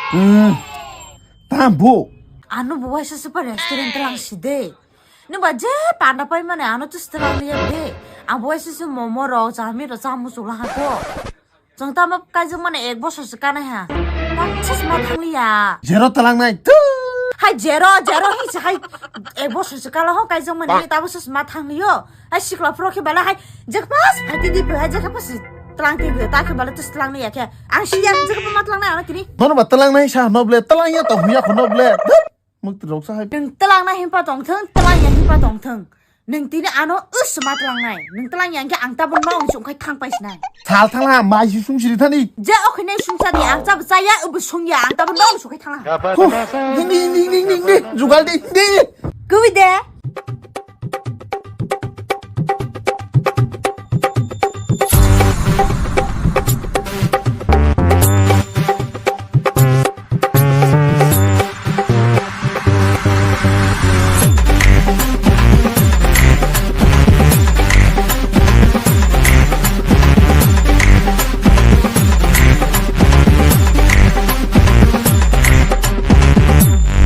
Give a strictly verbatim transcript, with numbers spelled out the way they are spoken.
Hmm. Tam bo. Ano bo waisa se pa restaurant tlang si de. Nung ba je panda pai mane ano tus tlang liya de. Ang bo waisa se momo ro, chami ro, chamu chula ha ko. Chwng tamo kaijak mane ek bosor se kanai ha. Tang ses ma thang liya. Jero tlang nai. Tu. Hai jero, jero hi se hai ek bosor se kala ho kaijak mane tabo ses ma thang liyo. Hai sikla phro khe bala hai jek pas hai tidi hai jek pas tlang tidi ta khe bala tus tlang liya khe. Ang siya jek pa ma tlang nai ano tini. Bono ba tlang nai sa no ble, tlang ya to huya kho no ble. Dhut. Muk rok sa hai. Nung tlang nai himpa tong thung, tlang ya himpa tong thung. Nung tini ano us ma tlang nai. Nung tlang ya khe ang tabo no sung khai thang pais nai. Sal thang ha, mai si sung siri thani. Je okhine sung sa di ang chabo chaya ubu sung ya ang tabo no sung khai thang ha. Huh, ding, ding, ding, ding, ding, ding. Jugal ding, ding. Kui de.